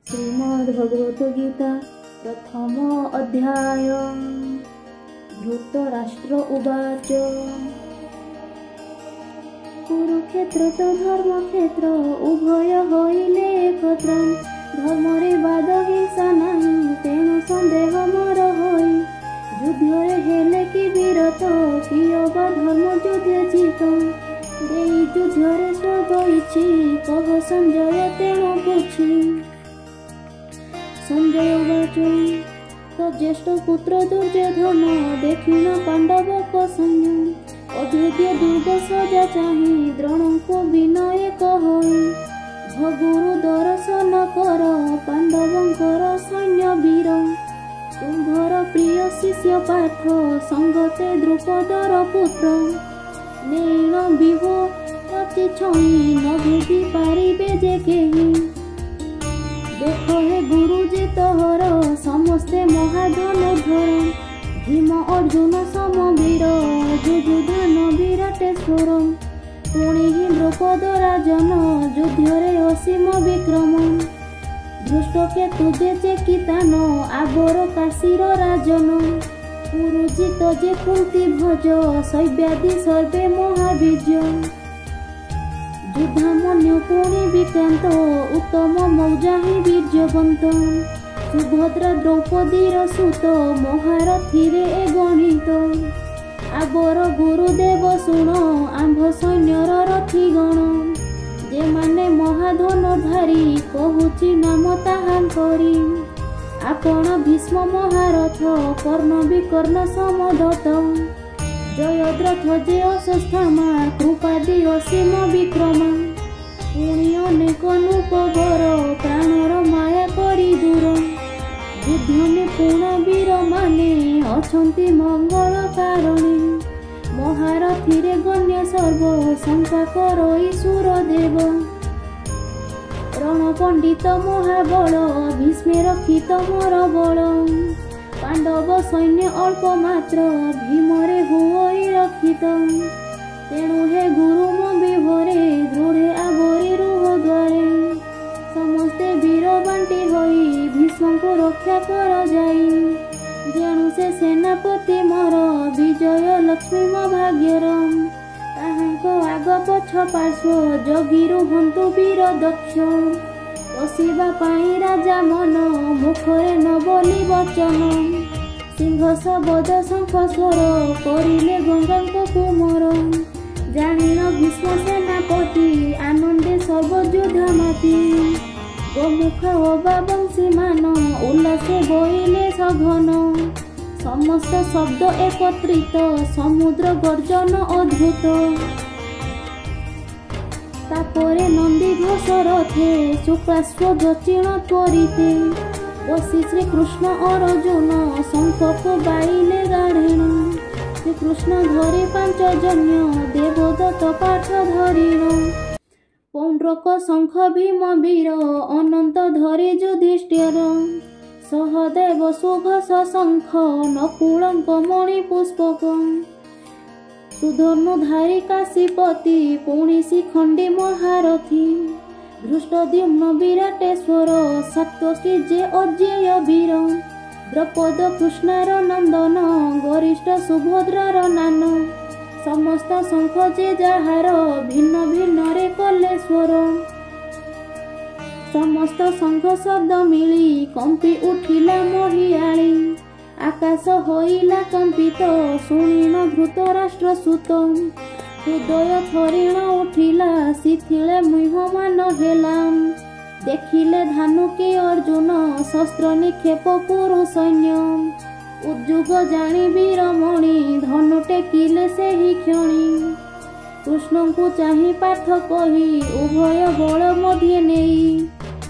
ଶ୍ରୀମଦ୍ ଭଗବତ ଗୀତା ପ୍ରଥମ ଅଧ୍ୟାୟ। ଧୃତରାଷ୍ଟ୍ର ଉବାଚ। କୁରୁକ୍ଷେତ୍ର ତ ଧର୍ମକ୍ଷେତ୍ର ଉଭୟ ହୋଇଲେ ଏକତ୍ର। ଧର୍ମରେ ବାଦ ହିଂସା ନାହିଁ, ତେଣୁ ସନ୍ଦେହ ମୋର ହୋଇ। ଯୁଦ୍ଧରେ ହେଲେ କି ବିରତ, କି ଅବା ଧର୍ମ ଯୁଦ୍ଧେ ଜିତ। ଦେଇ ଯୁଦ୍ଧରେ ସ୍ୱର୍ଗ ଇଛି, କହ ସଞ୍ଜୟ ତେଣୁ ବୁଝି। ସଞ୍ଜୟ ଉବାଚ। ତ ଜ୍ୟେଷ୍ଠ ପୁତ୍ର ଦୁର୍ଯ୍ୟୋଧନ ଦେଖିଣ ପାଣ୍ଡବକ ସୈନ୍ୟ। ଅଭେଦ୍ୟ ଦୁର୍ଗ ସଜା ଚାହିଁ ଦ୍ରୋଣଙ୍କୁ ବିନୟ କହଇ। ଭଗୁରୁ ଦର୍ଶନ କର ପାଣ୍ଡବଙ୍କର ସୈନ୍ୟ ବୀର। ତୁମ୍ଭର ପ୍ରିୟ ଶିଷ୍ୟ ପାର୍ଥ ସଙ୍ଗତେ ଦ୍ରୁପଦର ପୁତ୍ର। ନେଇଣ ବିଭୁ ରଚିଛଇ ନ ଭେଦି ପାରିବେ ଯେ କେହି। ଦେଖ ହେ ଗୁରୁ ଯେ ତୋହର ସମସ୍ତେ ମହାଧନୁର୍ଧର। ଭୀମ ଅର୍ଜୁନ ସମବୀର ଯୁଯୁଧାନ ବିରାଟେଶ୍ୱର। ପୁଣି ହିଁ ଦ୍ରୌପଦ ରାଜନ ଯୁଦ୍ଧରେ ଅସୀମ ବିକ୍ରମ। ଧୃଷ୍ଟକେତୁ ଯେ ଚେକିତାନ ଆବର କାଶୀର ରାଜନ। ପୁରୁଜିତ ଯେ କୁନ୍ତି ଭଜ ଶୈବ୍ୟାଦି ସର୍ବେ ମହାବୀର୍ଯ୍ୟ। ଯୁଦ୍ଧାମନ୍ୟୁ ପୁଣି ବିକ୍ରାନ୍ତ ଉତ୍ତମ ମୌଜା ହିଁ ବୀର୍ଯ୍ୟବନ୍ତ। ସୁଭଦ୍ରା ଦ୍ରୌପଦୀର ସୁତ ମହାରଥୀରେ ଏ ଗଣିତ। ଆବର ଗୁରୁଦେବ ଶୁଣ ଆମ୍ଭ ସୈନ୍ୟର ରଥିଗଣ। ଯେମାନେ ମହାଧନୁର୍ଧାରୀ କହୁଛି ନାମ ତାହାଙ୍କରି। ଆପଣ ଭୀଷ୍ମ ମହାରଥ କର୍ଣ୍ଣ ବିକର୍ଣ୍ଣ ସମଦତ୍ତ। ଜୟଦ୍ରଥ ଯେ ଅଶ୍ୱତ୍ଥାମା କୃପାଦି ଅସୀମ ବିକ୍ରମା। ପୁଣି ଅନେକ ନୃପବର ପ୍ରାଣର ମାୟା କରି ଦୂର। ଯୁଦ୍ଧ ନିପୁଣ ବୀରମାନେ ଅଛନ୍ତି ମଙ୍ଗଳ କାରଣେ। ମହାରଥୀରେ ଗଣ୍ୟ ସର୍ବ ଶଙ୍କା କରଇ ସୁରଦେବ। ରଣ ପଣ୍ଡିତ ମହାବଳ ଭୀଷ୍ମେ ରକ୍ଷିତ ମୋର ବଳ। ପାଣ୍ଡବ ସୈନ୍ୟ ଅଳ୍ପ ମାତ୍ର ଭୀମରେ ହୁଅଇ ରକ୍ଷିତ। ତେଣୁ ହେ ଗୁରୁ ମୋ ବିଭରେ ଦୃଢ଼େ ଆବରି ରୁହ ଦ୍ୱାରେ। ସମସ୍ତେ ବୀର ବାଣ୍ଟି ହୋଇ ଭୀଷ୍ମଙ୍କୁ ରକ୍ଷା କର ଯାଇ। ଯେଣୁ ସେ ସେନାପତି ମୋର ବିଜୟ ଲକ୍ଷ୍ମୀ ମୋ ଭାଗ୍ୟର। ତାହାଙ୍କ ଆଗ ପଛ ପାର୍ଶ୍ୱ ଜଗି ରୁହନ୍ତୁ ବୀର ଦକ୍ଷ। ପଶିବା ପାଇଁ ରାଜା ମନ ମୁଖରେ ନ ବୋଲି ବଚନ। ସିଂହ ଶବଦ ଶଙ୍ଖ ସ୍ୱର କରିଲେ ଗଙ୍ଗାଙ୍କ କୁମର। ଜାଣିଣ ଭୀଷ୍ମ ସେନାପତି ଆନନ୍ଦେ ସର୍ବଯୋଦ୍ଧା ମାତି। ଗୋମୁଖ ଅବା ବଂଶୀମାନ ଉଲ୍ଲାସେ ବୋଇଲେ ସଘନ। ସମସ୍ତ ଶବ୍ଦ ଏକତ୍ରିତ ସମୁଦ୍ର ଗର୍ଜନ ଅଦ୍ଭୁତ। ତାପରେ ନନ୍ଦୀ ଘୋଷ ରଥେ ଶୁକ୍ଳାଶ୍ୱ ଯଚିଣ ତ୍ୱରିତେ। ବସି ଶ୍ରୀକୃଷ୍ଣ ଅର୍ଜୁନ ଶଙ୍ଖକୁ ବାଇଲେ ଗାଢ଼େଣ। ଶ୍ରୀକୃଷ୍ଣ ଧରି ପାଞ୍ଚ ଜନ୍ୟ ଦେବଦତ୍ତ ପାଠ ଧରିଣ। ପୌଣ୍ଡ୍ରକ ଶଙ୍ଖ ଭୀମ ବୀର ଅନନ୍ତ ଧରି ଯୁଧିଷ୍ଠିର। ସହଦେବ ସୁଘୋଷ ଶଙ୍ଖ ନକୁଳଙ୍କ ମଣି ପୁଷ୍ପକ। ସୁଧନୁଧାରୀ କାଶୀପତି ପୁଣି ଶିଖଣ୍ଡୀ ମହାରଥୀ। ଧୃଷ୍ଟଦ୍ୟୁମ୍ନ ବିରାଟେଶ୍ୱର ସାତ୍ୱକୀ ଯେ ଅଜେୟ ବୀର। ଦ୍ରୌପଦ କୃଷ୍ଣାର ନନ୍ଦନ ଗରିଷ୍ଠ ସୁଭଦ୍ରାର ନାନ। ସମସ୍ତ ଶଙ୍ଖ ଯେ ଯାହାର ଭିନ୍ନ ଭିନ୍ନରେ କଲେ ସ୍ୱର। ସମସ୍ତ ଶଙ୍ଖ ଶବ୍ଦ ମିଳି କମ୍ପି ଉଠିଲା ମହିଆଳି। ଆକାଶ ହୋଇଲା କମ୍ପିତ ଶୁଣିଣ ଧୃତରାଷ୍ଟ୍ର ସୁତ। ହୃଦୟ ଥରିଣ ଉଠିଲା ଶିଥିଳେ ମୁହ୍ୟମାନ ହେଲା। ଦେଖିଲେ ଧାନୁକି ଅର୍ଜୁନ ଶସ୍ତ୍ର ନିକ୍ଷେପ କୁରୁ ସୈନ୍ୟ। ଉଦ୍ଯୋଗ ଜାଣି ବୀରମଣି ଧନୁ ଟେକିଲେ ସେହି କ୍ଷଣି। କୃଷ୍ଣଙ୍କୁ ଚାହିଁ ପାର୍ଥ କହି ଉଭୟ ବଳ ମଧ୍ୟେ ନେଇ।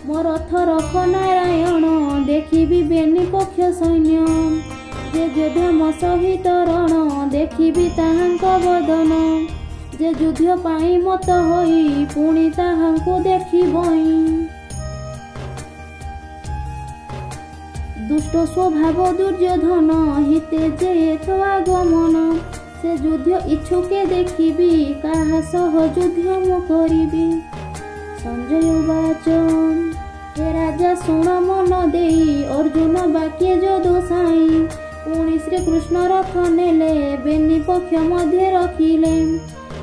ମୋ ରଥ ରଖ ନାରାୟଣ ଦେଖିବି ବେନି ପକ୍ଷ ସୈନ୍ୟ। ଯେ ଯୋଦ୍ଧା ମୋ ସହିତ ରଣ ଦେଖିବି ତାହାଙ୍କ ବଦନ। ଯେ ଯୁଦ୍ଧ ପାଇଁ ମତ ହୋଇ ପୁଣି ତାହାଙ୍କୁ ଦେଖିବଇଁ। ଦୁଷ୍ଟ ସ୍ୱଭାବ ଦୁର୍ଯ୍ୟୋଧନ ହିତେ ଯେ ତ ଆଗମନ। ସେ ଯୁଦ୍ଧ ଇଚ୍ଛୁକେ ଦେଖିବି କାହା ସହ ଯୁଦ୍ଧ ମୁଁ କରିବି। ସଞ୍ଜୟ ଉବାଚ। ହେ ରାଜା ଶୁଣ ମନ ଦେଇ, ଅର୍ଜୁନ ବାକ୍ୟେ ଯଦୁ ସାଇଁ। ପୁଣି ଶ୍ରୀକୃଷ୍ଣ ରଥ ନେଲେ, ବେନି ପକ୍ଷ ମଧ୍ୟେ ରଖିଲେ।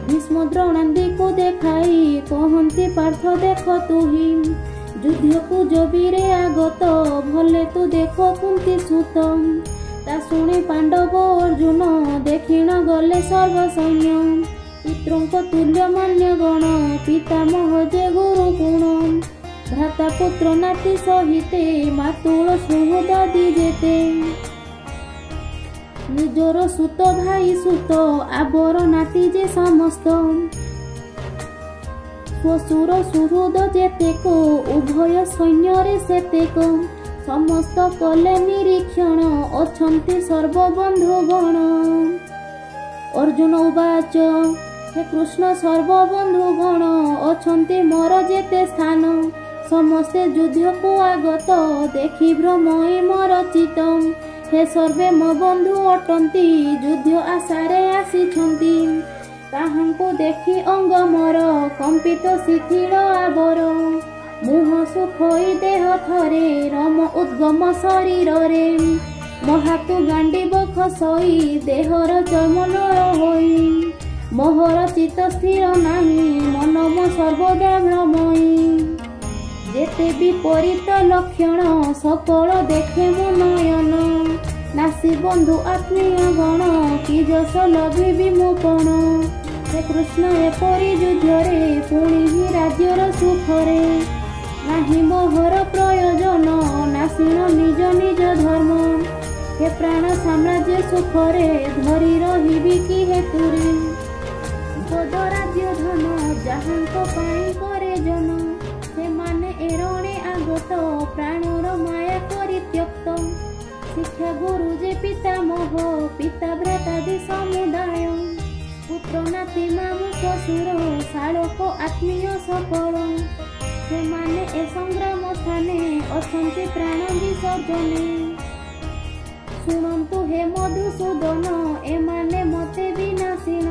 ଭୀଷ୍ମ ଦ୍ରୋଣାଦିକୁ ଦେଖାଇ କହନ୍ତି, ପାର୍ଥ ଦେଖ ତୁହି। ଯୁଦ୍ଧକୁ ଯବୀରେ ଆଗତ, ଭଲେ ତୁ ଦେଖ କୁନ୍ତି ସୁତ। ତା ଶୁଣି ପାଣ୍ଡବ ଅର୍ଜୁନ ଦେଖିଣ ଗଲେ ସର୍ବସୈନ୍ୟ। ପିତୃଙ୍କ ତୁଲ୍ୟ ମାନ୍ୟଗଣ, ପିତାମହ ଯେ ଗୁରୁଗୁଣ। ଭ୍ରାତା ପୁତ୍ର ନାତି ସହିତେ, ମାତୁଳ ସୁହୃଦାଦି ଯେତେ। ନିଜର ସୁତ ଭାଇ ସୁତ, ଆବର ନାତି ଯେ ସମସ୍ତ। ଶ୍ୱଶୁର ସୁହୃଦ ଯେତେକ, ଉଭୟ ସୈନ୍ୟରେ ସେତେକ। ସମସ୍ତ କଲେ ନିରୀକ୍ଷଣ, ଅଛନ୍ତି ସର୍ବବନ୍ଧୁଗଣ। ଅର୍ଜୁନ ଉବାଚ, ହେ କୃଷ୍ଣ, ସର୍ବବନ୍ଧୁଗଣ ଅଛନ୍ତି ମୋର ଯେତେ ସ୍ଥାନ। ସମସ୍ତେ ଯୁଦ୍ଧକୁ ଆଗତ, ଦେଖି ଭ୍ରମଇ ମୋର ଚିତ୍ତ। ହେ ସର୍ବେ ମୋ ବନ୍ଧୁ ଅଟନ୍ତି, ଯୁଦ୍ଧ ଆଶାରେ ଆସିଛନ୍ତି। ତାହାଙ୍କୁ ଦେଖି ଅଙ୍ଗ ମୋର କମ୍ପିତ ଶିଥିଳ ଆବର। ମୁହଁ ସୁଖଇ ଦେହ ଥରେ, ରମ ଉଦ୍ଗମ ଶରୀରରେ। ମହାତୁ ଗାଣ୍ଡିବ ଖସଇ, ଦେହର ଚର୍ମ ନଳ ହୋଇ। ମୋହର ଚିତ୍ତ ସ୍ଥିର ନାହିଁ, ମନ ମୋ ସର୍ବଦା ଭ୍ରମଇ। ଯେତେ ବିପରୀତ ଲକ୍ଷଣ, ସକଳ ଦେଖେ ମୁଁ ନୟନ। ନାସି ବନ୍ଧୁ ଆତ୍ମୀୟ ଗଣ, କି ଯଶ ଲଭିବି ମୁଁ କଣ? ହେ କୃଷ୍ଣ, ଏପରି ଯୁଦ୍ଧରେ ପୁଣି ହିଁ ରାଜ୍ୟର ସୁଖରେ ନାହିଁ ମୋହର ପ୍ରୟୋଜନ। ନାସିଣ ନିଜ ନିଜ ଧର୍ମ। ହେ ପ୍ରାଣ, ସାମ୍ରାଜ୍ୟ ସୁଖରେ ଧରି ରହିବି କି ହେତୁରେ? ପଦ ରାଜ୍ୟ ଧନ ଯାହାଙ୍କ ପାଇଁ କରେ ଜନ, ସେମାନେ ଏରଣେ ଆଗତ, ପ୍ରାଣର ମାୟା କରି ତ୍ୟକ୍ତ। ଶିକ୍ଷା ଗୁରୁ ଯେ ପିତାମହ, ପିତା ଭ୍ରାତାଦି ସମୁଦାୟ। ପୁତ୍ର ନାତି ମାମୁ ଶ୍ୱଶୁର, ଶାଳକ ଆତ୍ମୀୟ ସକଳ। ସେମାନେ ଏ ସଂଗ୍ରାମ ସ୍ଥାନେ ଅଛନ୍ତି ପ୍ରାଣ ବିସର୍ଜନେ। ଶୁଣନ୍ତୁ ହେ ମଧୁସୂଦନ, ଏମାନେ ମତେ ବିନାଶିଣ।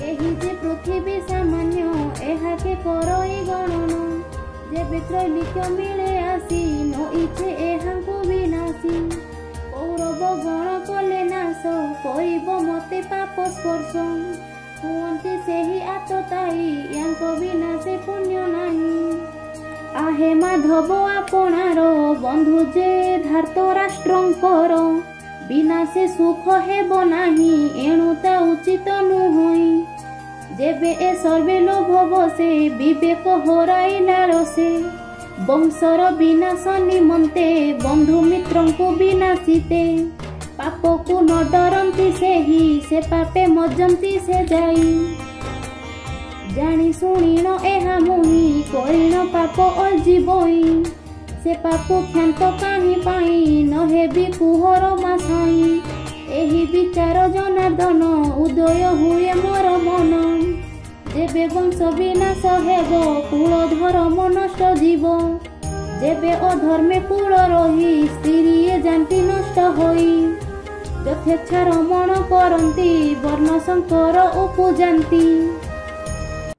ଏହି ଯେ ପୃଥିବୀ ସାମାନ୍ୟ, ଏହାକେ କରଇ ଗଣନ। ଯେବେ ତ୍ରୈଲିକ୍ୟ ମିଳେ ଆସି, ନ ଇଚ୍ଛେ ଏହାଙ୍କୁ ବିନାଶୀ। କୌରବ ଗଣ କଲେ ନାଶ, କରିବ ମତେ ପାପ ସ୍ପର୍ଶ। ହୁଅନ୍ତି ସେହି ଆତତାଇ, ୟାଙ୍କ ବିନାଶେ ପୁଣ୍ୟ ନାହିଁ। ଆହେ ମାଧବ, ଆପଣାର ବନ୍ଧୁ ଯେ ଧାର୍ତ ରାଷ୍ଟ୍ରଙ୍କର ବିନାଶେ ସୁଖ ହେବ ନାହିଁ, ଏଣୁ ତା ଉଚିତ ନୁହଁଇ। ଯେବେ ଏ ସର୍ବେ ଲୋଭ ବସେ, ବିବେକ ହରାଇ ଲାଳସେ। ବଂଶର ବିନାଶ ନିମନ୍ତେ ବନ୍ଧୁ ମିତ୍ରଙ୍କୁ ବିନାଶିତେ। ପାପକୁ ନ ଡରନ୍ତି ସେହି, ସେ ପାପେ ମଜନ୍ତି ସେ ଯାଇ। ଜାଣି ଶୁଣିଣ ଏହା ମୁହିଁ, କରିଣ ପାପ ଅଜୀବଇ। ସେ ପାପ କ୍ଷାନ୍ତ କାହିଁ ପାଇଁ, ନ ହେବି କୁହର ମାସାଇ। ଏହି ବିଚାର ଜନାର୍ଦ୍ଦନ, ଉଦୟ ହୁଏ ମୋର ମନ। ଯେବେ ବଂଶ ବିନାଶ ହେବ, କୁଳ ଧର୍ମ ନଷ୍ଟ ଯିବ। ଯେବେ ଅଧର୍ମେ କୁଳ ରହି, ସ୍ତ୍ରୀଏ ଯାନ୍ତି ନଷ୍ଟ ହୋଇ। ଯଥେଚ୍ଛା ରମଣ କରନ୍ତି, ବର୍ଣ୍ଣ ଶଙ୍କର ଉପଜାନ୍ତି।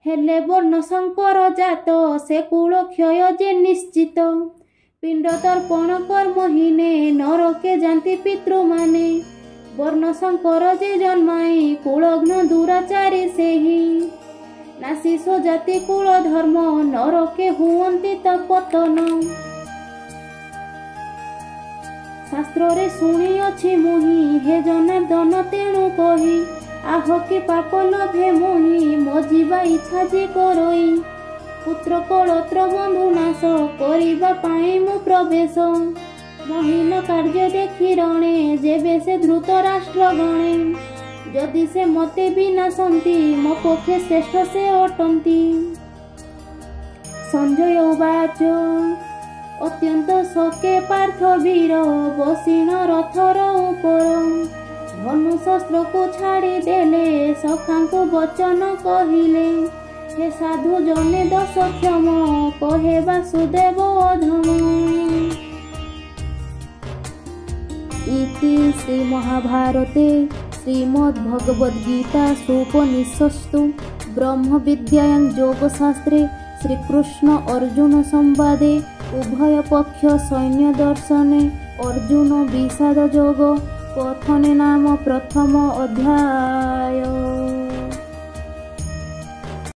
ହେଲେ ବର୍ଣ୍ଣ ଶଙ୍କର ଜାତ, ସେ କୁଳ କ୍ଷୟ ଯେ ନିଶ୍ଚିତ। ପିଣ୍ଡ ତର୍ପଣ କର୍ମହୀନେ, ନରକେ ଯାନ୍ତି ପିତୃମାନେ। ବର୍ଣ୍ଣ ଶଙ୍କର ଯେ ଜନ୍ମାଇ, କୁଳଘ୍ନ ଦୁରାଚାରୀ ସେହି। ନାସି ସ୍ୱଜାତି କୁଳ ଧର୍ମ, ନରକେ ହୁଅନ୍ତି ତପତନ। ଶାସ୍ତ୍ରରେ ଶୁଣିଅଛି ମୁହିଁ, ହେ ଜନାର୍ଦ୍ଦନ ତେଣୁ କହି। ଆହ କି ପାପ ଲଭେ ମୁହିଁ, ମୋ ଯିବା ଇଚ୍ଛା ଯେ କରଇ। ପୁତ୍ର କଳତ୍ର ବନ୍ଧୁ ନାଶ କରିବା ପାଇଁ ମୁଁ ପ୍ରବେଶ। ମହିନ କାର୍ଯ୍ୟ ଦେଖି ରଣେ, ଯେବେ ସେ ଧୃତ ରାଷ୍ଟ୍ର ଗଣେ। ଯଦି ସେ ମତେ ବିନାଶନ୍ତି, ମୋ ପକ୍ଷେ ଶ୍ରେଷ୍ଠ ସେ ଅଟନ୍ତି। ସଞ୍ଜୟ ଉବାଚ, ଅତ୍ୟନ୍ତ ଶୋକେ ପାର୍ଥ ବୀର, ବସିଣ ରଥର ଉପର। ଧନୁ ଶସ୍ତ୍ରକୁ ଛାଡ଼ିଦେଲେ, ସଖାଙ୍କୁ ବଚନ କହିଲେ। ହେ ସାଧୁ ଜନେ ଦଶ କ୍ଷମ, କହେ ବାସୁଦେବ ଅଧମ। ଇତି ଶ୍ରୀ ମହାଭାରତେ ଶ୍ରୀମଦ୍ଭଗବଦ୍ଗୀତାସୁ ଉପନିଷତ୍ସୁ ବ୍ରହ୍ମ ବିଦ୍ୟାୟାं ଯୋଗଶାସ୍ତ୍ରେ ଶ୍ରୀକୃଷ୍ଣ ଅର୍ଜୁନ ସମ୍ବାଦେ ଉଭୟ ପକ୍ଷ ସୈନ୍ୟ ଦର୍ଶନେ ଅର୍ଜୁନ ବିଷାଦ ଯୋଗ କଥନେ ନାମ ପ୍ରଥମ ଅଧ୍ୟାୟ।